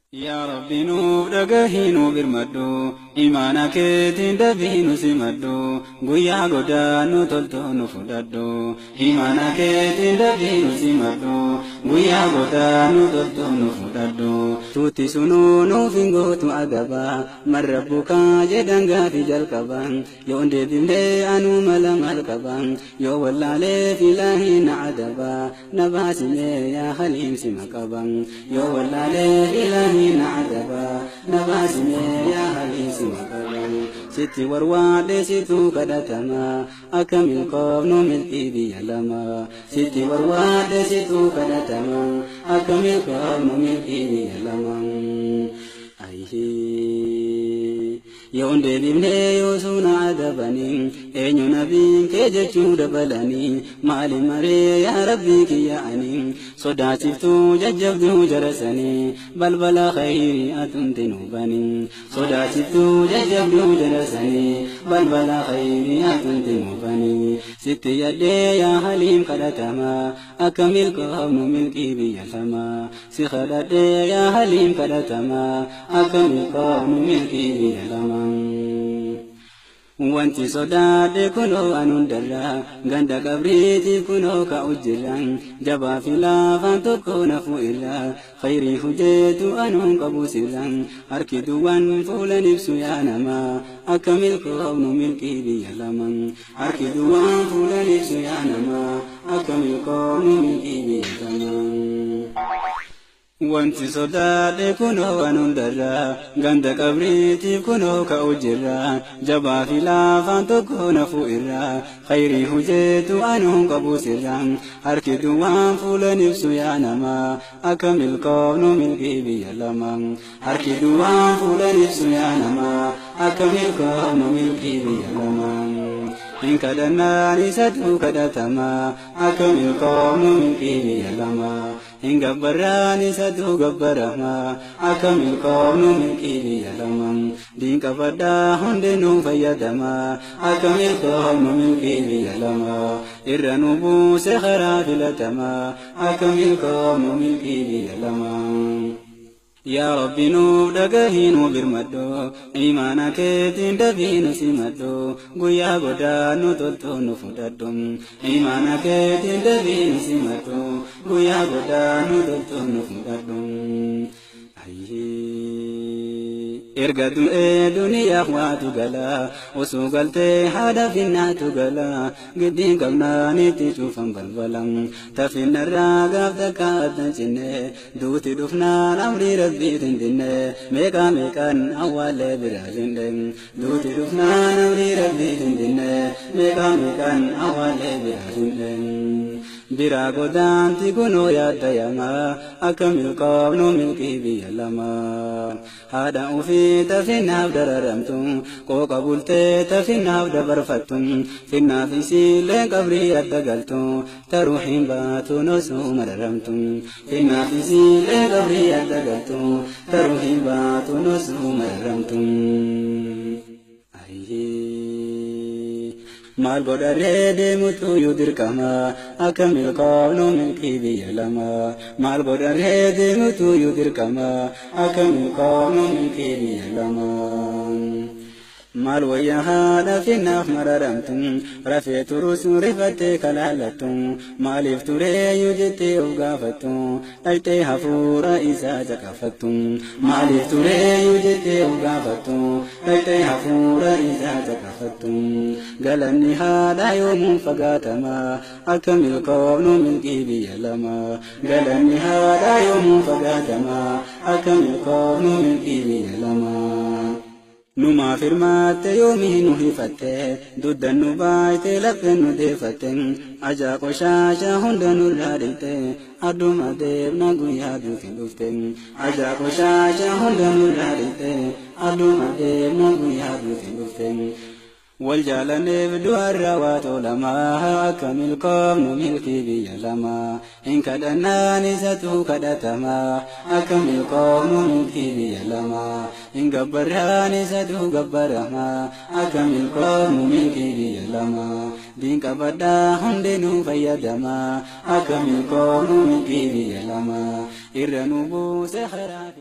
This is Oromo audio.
Yaa Rabbi nuuf dhagahi nu birmadhu, imaana keetiin dafii nu simadhu, guyyaa godaannu toltuu nu fudhadhu. Imaana keetiin dafii nu simadhu, guyyaa godaannu toltuu nu fudhadhu. Tuuti sunuu nuuf hin gootu adaba, man rabbukaa jedhan gaafi jalqaba. Yoo hin deebifne anuu mala maal qaba, yoo wallaalee filaahi na adaba, na baasimee yaa haliim sima qaba. Yoo wallaalee filaahi na adaba, na baasimee yaa haliim sima qaba. Sitti warwaadhe situ kadhatama, akka milkoofnu milkii biyya lama. Sitti warwaadhe situ kadhatama, akka milkoofnu milkii biyya lama. Yoo hin deebifne yoo suna adabanii, eenyu nabiin kee jechuu dabalanii, maali maree yaa Rabbii kiyya ani, sodaachiftuu jajjabduu jarasanii, balbala khayrii atumti nu banii. Sodaachiftuu jajjabduu jarasanii, balbala khayrii atumti nu banii. Sitti yaddee yaa haliim kadhatama, akka milkoofnu milkii biyya lama. Si kadhadhee yaa haliim kadhatama, akka milkoofnu milkii biyya lama. Wanti sodaadhe kunoo an hundarra, ganda qabriitiif kunoo ka'u jirra. Jabaa fi laafaan tokko nafu irra, khayrii hujeetu anuun qabu sirra. Harki duwwan fuulan ibsu yaa nama, akka milkoofnu milkii biyya lama. Harki duwwan fuulan ibsu yaa nama, akka milkoofnu milkii biyya lama. Wanti sodaadhe kunoo an hundarra, ganda qabriitiif kunoo ka'u jirra. Jabaa fi laafaan tokko nafu irra, khayrii hujeetu anuun qabu sirra. Harki duwwaan fuulan ibsu yaa nama, akka milkoofnu milkii biyya lama. Harki duwwaan fuulan ibsu yaa nama, akka milkoofnu milkii biyya lama. Hin kadhannaan isatu kadhatama, akka milkoofnu milkii biyya lama. Hin gabbarraan isatu gabbarama, akka milkoofnu milkii biyya lama. Diin qabadhaa hundinuu fayyadama, akka milkoofnu milkii biyya lama. Irra nu buuse karaa filatama, akka milkoofnu milkii biyya lama. Yaa Rabbi nuuf dhagahi nu birmadhu, imaana keetiin dafii nu simadhu, guyyaa godaannu toltuu nu fudhadhu. Imaana keetiin dafii nu simadhu, guyyaa godaannu toltuu nu fudhadhu. Erga du'ee duniyaaf waatu gala, osoo galtee haadha finnaatu gala, giddiin qabnaanitti cufan balbala. Tafinnarraa gaaf takka addan cinne, duuti dhufnaan amrii rabbiitiin dinne, meeqaa meeqaan awwaallee biraa linde. Duuti dhufnaan amrii rabbiitiin dinne, meeqaa meeqaan awwaallee biraa linde. Biraa godaanti kunoo yaaddayama, akka milkoofnu milkii biyya lama. Haadha ofii tafinnaaf dararamtu, qooqa bultee tafinnaaf dabarfattu, finnaaf isiillee qabrii adda galtu, taruu hin baatu nosuu mararamtu. Finnaaf isiillee qabrii adda galtu, taruu hin baatu nosuu mararamtu. Maal godharree deemutu yoo dirqama, akka milkoofnu milkii biyya lama. Maal godharree deemutu yoo dirqama, akka milkoofnu milkii biyya lama. Maal wayya haadha finnaaf mararamtu, rafee turus rifattee kalaalattu, maaliif tureeyyuu jettee of gaafattu, dhaqxee hafuura isaa caqafattu. Maaliif tureeyyuu jettee of gaafattu, dhaqxee hafuura isaa caqafattu. Galanni haadha yoomuu fagaatama, akka milkoofnu milkii biyya lama. Galanni haadha yoomuu fagaatama, akka milkoofnu milkii biyya lama. Numaaf hirmaatte yoomii nu hifatte, duddan nu baay'te lapheen nu deeffatte, ajaa qoshaasha hunda nurraa dhiqxe, adduma deemna guyyaa duuti dhufte. Ajaa qoshaasha hunda nurraa dhiqxe, adduma deemna guyyaa duuti dhufte. Wal jaalanneef du'arra waa tolama, akka milkoofnu milkii biyya lama. Hin kadhannaan isatu kadhatama, akka milkoofnu milkii biyya lama. Hin gabbarraan isatu gabbarama, akka milkoofnu milkii biyya lama. Diin qabadhaa hundinuu fayyadama, akka milkoofnu milkii biyya lama. Irra nu buuse karaa.